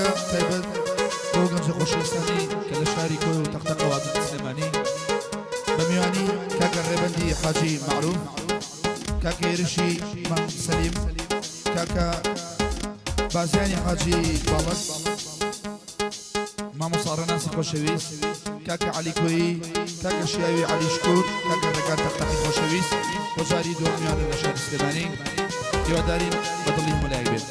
ئاهەنگە تایبەت بۆ گەنجە خۆشەویستانی کە لە شاری کۆیە و تەقتەقەوە هاتوونەتە سلێمانی بە میوانی کاکە ڕێبەندی حاجی مەعروف، کاکە هێرشی مام سەلیم، کاکە بازیانی حاجی باڵەک، مامۆستا ڕێناسی خۆشەویست، کاکە عەلی کۆیی، کاکە شیاوی عەلی شکور، کاکە ڕێگار تەقتەقی خۆشەویست بۆ جاری دووەم میوانن لە شاری سلێمانی. هیوادارین بە دڵی هەموو لایەک بێت.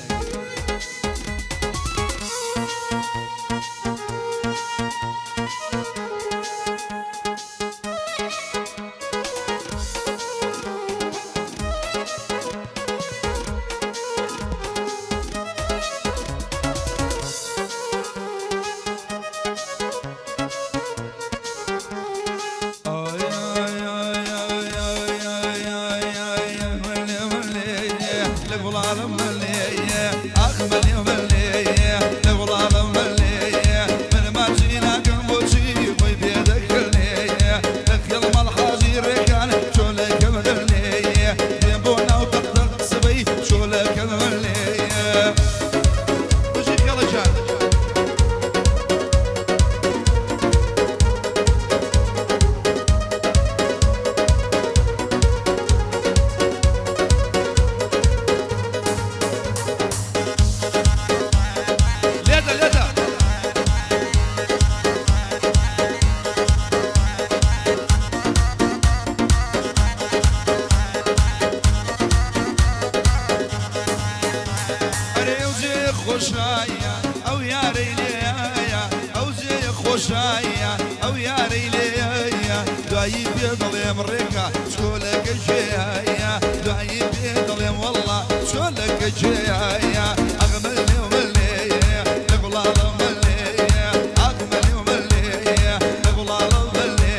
لێدە لێدە. ئەرێ ئەو جێیە خۆشایە ئەو یارەی لێیە ئەو جێیە خۆشایە ئەو یارەی لێیە دوایی پێ دەڵێم ڕێکە چۆلەکە کێیە دوایی پێ دەڵێم وەڵڵا چۆلەکە کێیە ئەغمەلێ و مەلێ لە گوڵاڵە مەلێ ئاغمەلێ و مەلێ لە گوڵاڵە مەلێ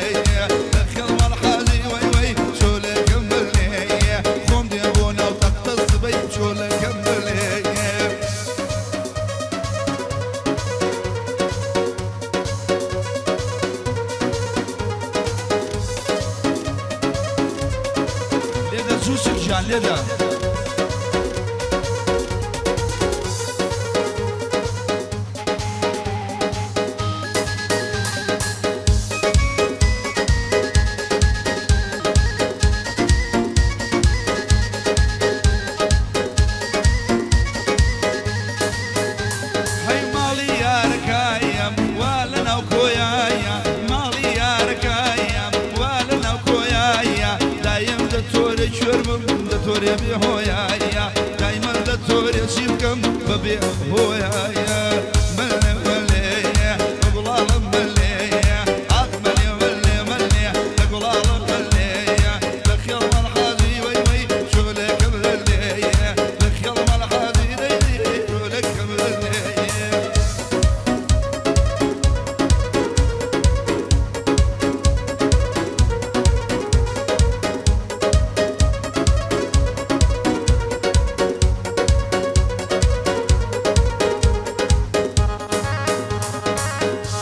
لە خێڵ حاجی وەی وەی چۆلەکە مەلێ خۆم دێ بۆ ناو تەختە سبەی چۆلەکە مەلێ. لێدە جووچک گیان لێدە. هەی ماڵی یارەکایم وا لە ناو کۆیایە ماڵی یارەکایم وا لە ناو کۆیایە دایم دەتۆرێ کوێربم دەتۆرێ بێ هۆیایە دایمە دەتۆرێ چی بکەم بە بێ هۆیایە مەلێ مەلێ بە گوڵاڵم مەلێ ئاخ مەلێ مەلێ مەلێ لە گوڵاڵم مەلێ لە خێڵ مەڵحاجی وەی وەی چۆلەکەم لەلێ لە خێڵ مەڵحاجی دەی دەی چۆلەکەم لەلێ.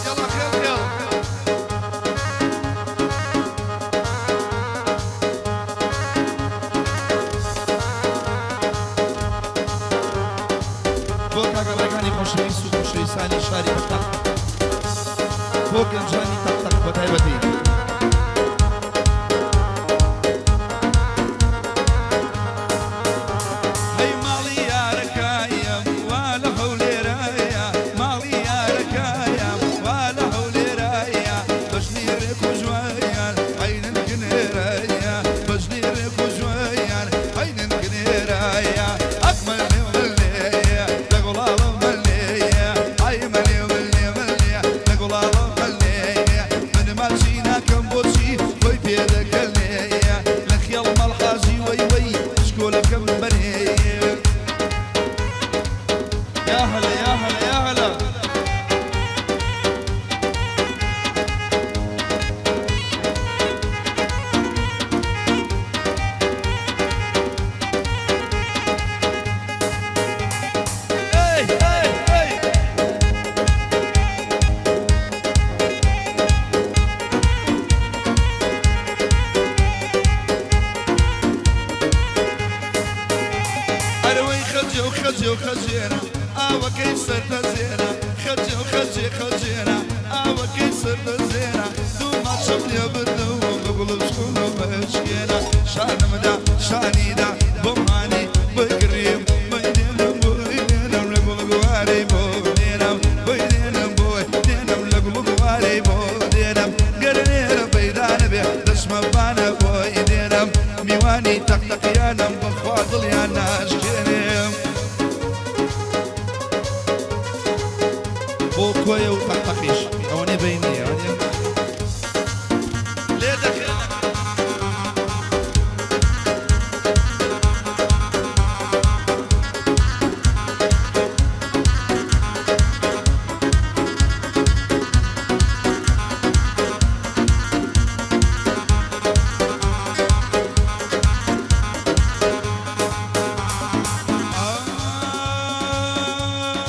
یەڵا خێڵ خێڵ. بۆ کاکە ڕێکانی خۆشەویست و خۆشەویستانی شاری تەق تەق، بۆ گەنجانی تەق تەق بە تایبەتی. هەی ماڵی یارەکایم وا لە هەولێرایە ماڵی یارەکایم وا لە هەولێرایە بەژنی ڕێک و جوایان عەینن کنێرایە بەژنی ڕێک و جوایان عەینن کنێرایە ئەخ مەلێ مەلێ لە گوڵاڵە مەلێ ئای مەلێ مەلێ مەلێ لە گوڵاڵە مەلێ من ماچی ناکەم بۆچی خۆی پێ دەکەلێ لە خێڵ مەڵحاجی وەی وەی شکۆلەکەم بەرێ. یا هەلە یا هەلە یا هەلە. ئەی ئەی ئەی. ئەرەوەی خەجێ و خەجێ و خەجێنە ئاوەکەی سەرتەزێنە. ناشکێنە شانمدا شانیدا بۆمانی بگریم بۆی دێنم بۆی دێنم لە گوڵ گوارەی بۆ دێنم بۆی دێنم بۆی دێنم لە گوڵ گوارەی بۆ دێنم گەر لێرە پەیدا نەبێ دەچمە بانە بۆی دێنم میوانی تەقتەقیانم بەخوا دڵیان ناشکێنم بۆ کۆیە و تەقتەقیش ئەوەنەی بەین نییە ئەوەنیە لێ دەکەن.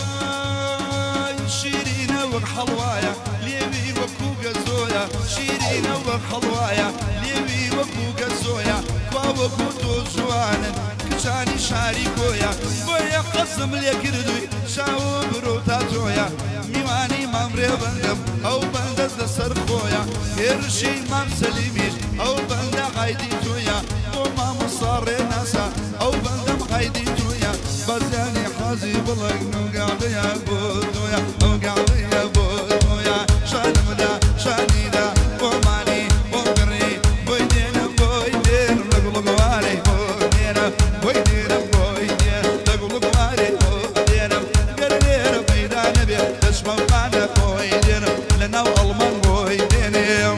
ئای شیرینە وەک حەڵوایە لێوی وەکو گەزۆیە شیرینە وەک حەڵوایە لێوی وەکو گەزۆیە کوا وەکو تۆ جوانن کچانی شاری کۆیە بۆیە حەزم لێ کردووی چاو و برۆ تا تۆیە میوانی مام رێبەندم ئەو بەندەت لەسەر خۆیە هێرشی مام سەلیمیش ئەو بەندە عایدی تۆیە بۆ مامۆستا رێناسە ئەو بەندەم عایدی تۆیە بەزیانی حاجی بڵک نوگاڵەیە بۆ تۆیە نوگاڵەیە بۆ تۆیە شانمدا شانیدا بۆ مانی بۆ گڕی بۆی دێنم بۆی دێنم لە گوڵ گوارەی بۆ دێنم بۆی دێنم بۆی دێنم لە گوڵ گوارەی بۆ دێنم گەر لێرە پەیدا نەبێ دەچمە بانە بۆی دێنم لە ناو ئەڵمان بۆی دێنم.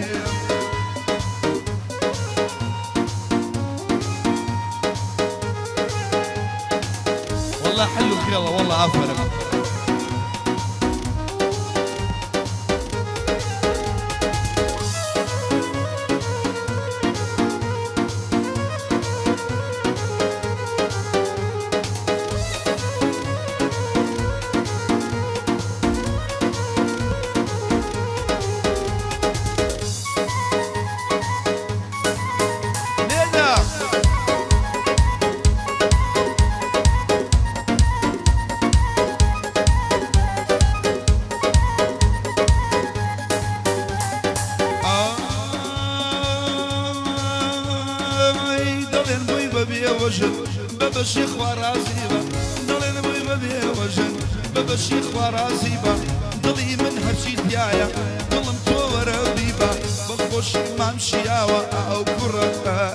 والله حلو خيالة والله عفرم. لێدە. ئای دەڵێن بۆی بە بێوەژن بە بەشی خوا ڕازی بە دەڵێن بۆی بە بێوەژن بە بەشی خوا ڕازی بە دڵی من هەرچی تیایە دڵم تۆ وەرە بیبە بە خۆشی مام شیاوە ئەو کوڕە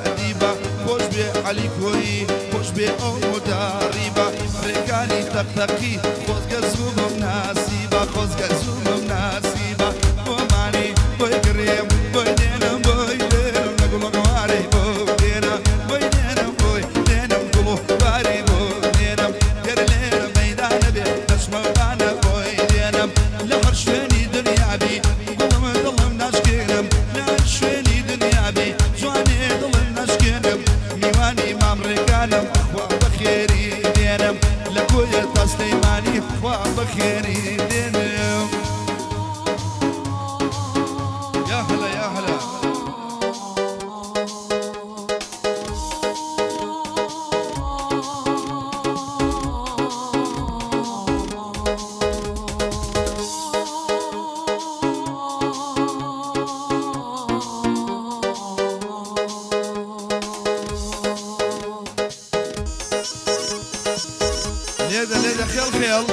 ئەدیبە خۆش بێ عەلی کۆیی خۆش بێ ئەو مداڕیبە ڕێکانی تەقتەقی خۆزگە زوو بم ناسیبە خۆزگە زوو بم ناسیبە بۆ مانی بۆی گڕیم بۆی دێنم بۆی دێنم لە گوڵەگوارەی بۆ دێنم بۆی دێنم بۆی دێنم گوڵ و باری بۆ دێنم گەر لێرە مەیدانە بێ دەچمە بانە بۆی دێنم لە هەر شوێنی دنیا بی گوڵم دڵم ناشکێنم لە هەر شوێنی دنیا بی جوانێ دڵم ناشکێنم میوانی مام ڕێکانم خوا بەخێری دێنم لە کۆیە تا سلەیمانی خوا بەخێری دێنم. یا هەلا یا هەلا. لێدە لێدە خێڵ خێڵ.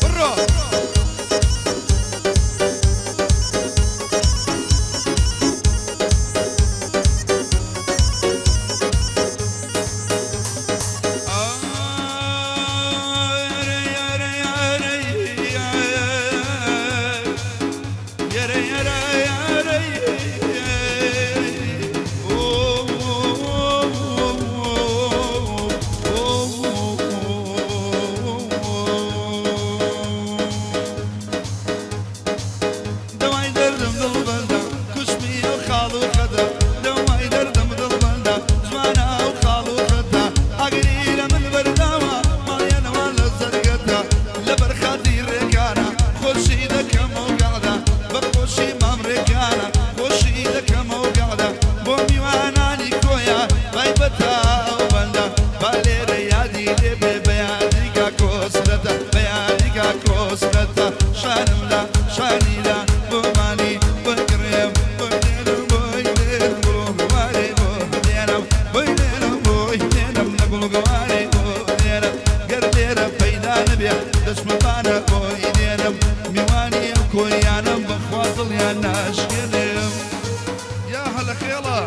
بڕۆ. گەوارەی بۆ دێنم. گەر لێرە پەیدا نەبێ دەچمە بانە بۆی دێنم. میوانی ئەو کۆیانەم بەخوا دڵیان ناشکێنم. یا هەلە خێڵە.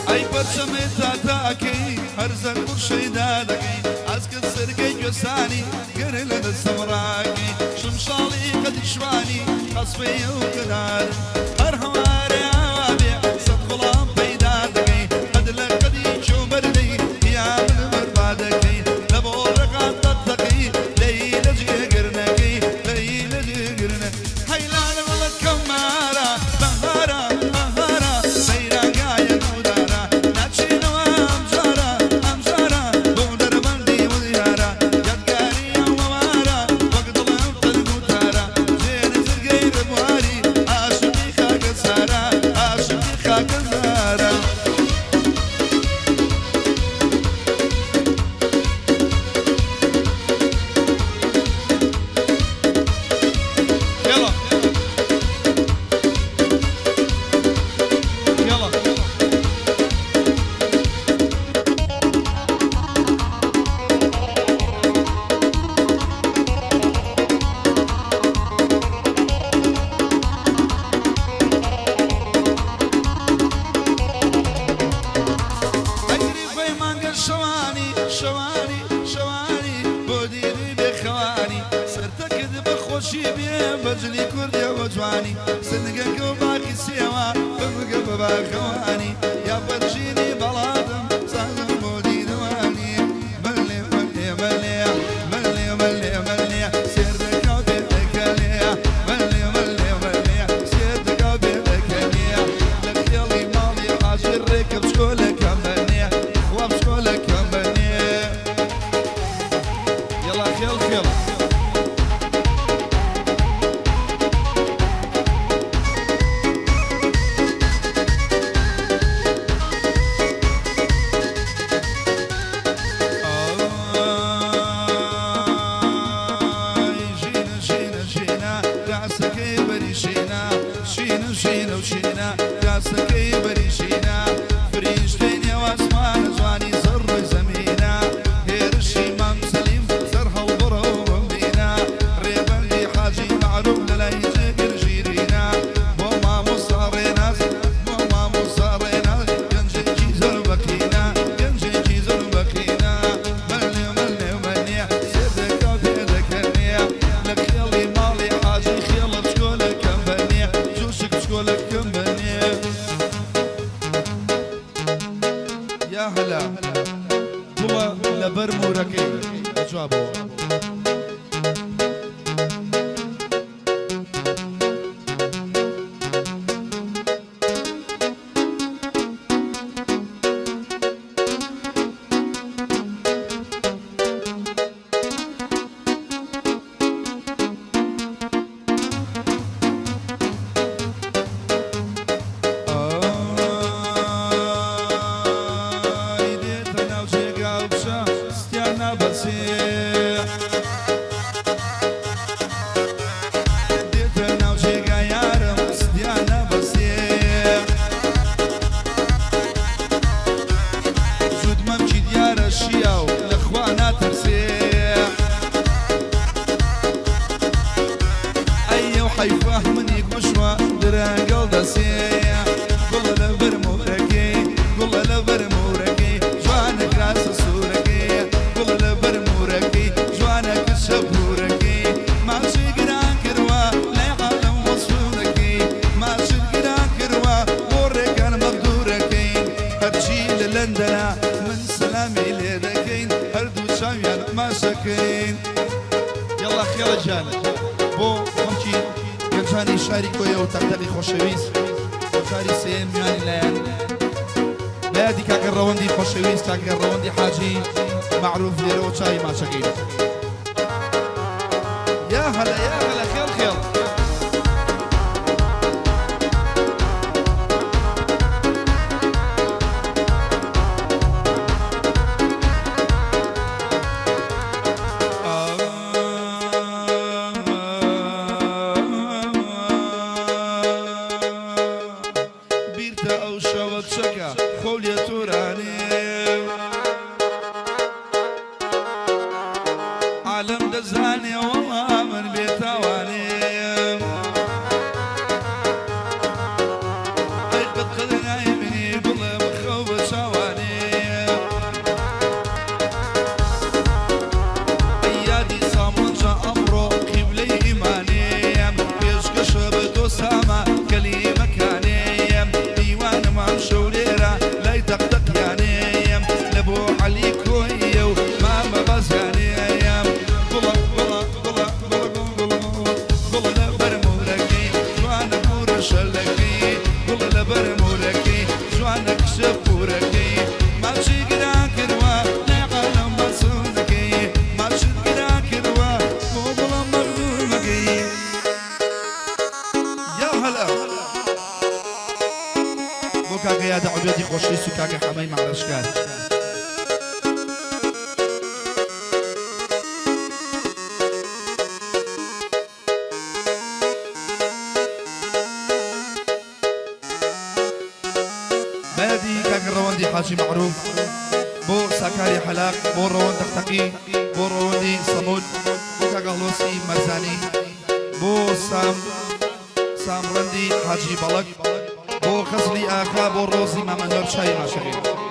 ئەی پەرچەمێ تاتاکەی هەرزە قورشەیدا دەکەی ئاسکت سرکەی گوێسانی گەر لە دەستم ڕاکەی شمشاڵی قەدی شوانی قەسبەی ئەو کەنار هەر هەوارێ ئاوا بێ سەد غوڵام پەیدا دەکەی قەد لە قەدی چۆ بەردەی یا من بەربادەکەی لە بۆ ڕەقان تەقتەقی لەی لە جێگر نەکەی لەی لە جێگر نەکەی هەیلانە وڵە کەمارە بەهارە بەهارە سەیرانگایە نەودارە ناچینەوە ئەمجارە ئەمجارە بۆ دەربەندی ودیارە یادگاری ئەوەوارە وەک دڵم تەنگ و تارە جێنە جرگەی ڕێبواری عاشقی خاکە زارە عاشقی خاکە زارە. يلا يلا. ئەی تریفەی مانگە شەوانی شەوانی شەوانی بۆ دیری بێخەوانی سەرتەکت بە خۆشی بێ بەجلی کوردیەوە جوانی سنگەکە و باخی سێوە بمگە بە باخەوانی یا پەرژینی بەڵاتم سازم بۆ دیدەوانی مەلێ مەلێ مەلێ مەلێ مەلێ مەلێ سێر دەکا و بێ دەکەلێ مەلێ مەلێ مەلێ سێر دەکا و بێ دەکەلێ لە خێڵی ماڵی حاجی ڕێکە بچکۆلەکەم بەنێ خوا بچکۆلەکەم بەنێ. يلا خيل خيل. ئای ژینە ژینە ژینە داسەکەی بەری شینە شینە شینە و شینە داسەکەی بەری شینە فریشتەی نێو ئاسمانە جوانی زەر ڕووی زەمینە هێرشی مام سەلیم سەر هەڵبڕە و بمبینە ڕێبەندی حاجی مەعروف لە لای جێگر ژیرینە بۆ مامۆستا ڕێناز بۆ مامۆستا ڕێناز گەنجێکی زۆر بەقینە گەنجێکی زۆر بەقینە مەلێ مەلێ مەلێ سێر دەکا پێ دەکەنێ لە خێڵی ماڵی حاجی خێڵە بچکۆلەکەم بەنێ جوشک بچکۆلەکەم بەنێ. یا هەلا گوڵە لەبەر مورەکەی جوابەوە. ئای دێتە ناو جێگا و بچە ستیان نابەسێ دێتە ناو جێگا یارم ستیان نابەسێ زوود مەمکی دیارە شیاو لە خوا ناترسێ. شاری کۆیە و تەقتەقی خۆشەویست بۆ جاری سێیەم میوانی لایەن بە یادی کاکە ڕەوەندی خۆشەویست کاکە ڕەوەندی حاجی مەعروف لێرەوە چاوی ماچەکەین. یا هەلە یا هەلە خێڵ خێڵ. بیرتە ئەو شەوە چەکە خۆو لێ تۆرانێ. عالەم دەزانێ وەڵا من بێتاوانێم. ئەی قەت قەت نایبینی بڵێم خەو بە چاوانێ. ئەی یادی سامڕەنجە ئەمڕۆ قیبلەی ئیمانێم. پێشکەشە بە دۆستامە کەلیمەکانێم. میوانم ئەمشەو لێرە لای تەقتەقیانێم. لە بۆ عەلی کۆییە و مامە بازیانێم. گوڵە گوڵە گوڵە گوڵە گوڵ گوڵ گوڵ گوڵە لە بەر مورەکەی جوانە پورە شەلەکەی. گوڵە لە بەر مورەکەی جوانە کچە پورەکەی. ماچی گران کردوە لای عالەم باسم دەکەی. ماچت گران کردوە بۆ گوڵم مەغرور مەکەی. یا هەلا بۆ کاکە یادە عوبێدی خۆشەویست و کاکە حەمەی مەعرەشکار. بەیادی کاکە ڕەوەندی حاجی مەعروف بۆ ساکاری حەلاق بۆ ڕەوەند تەقتەقی بۆ ڕەوەندی سەمود بۆ کاکە هەڵۆسی مەرزانی بۆ سام سامڕەندی حاجی بەڵەک بۆ خەزلی ئاخا بۆ ڕۆزی مامە نۆر چای ماشەکەی.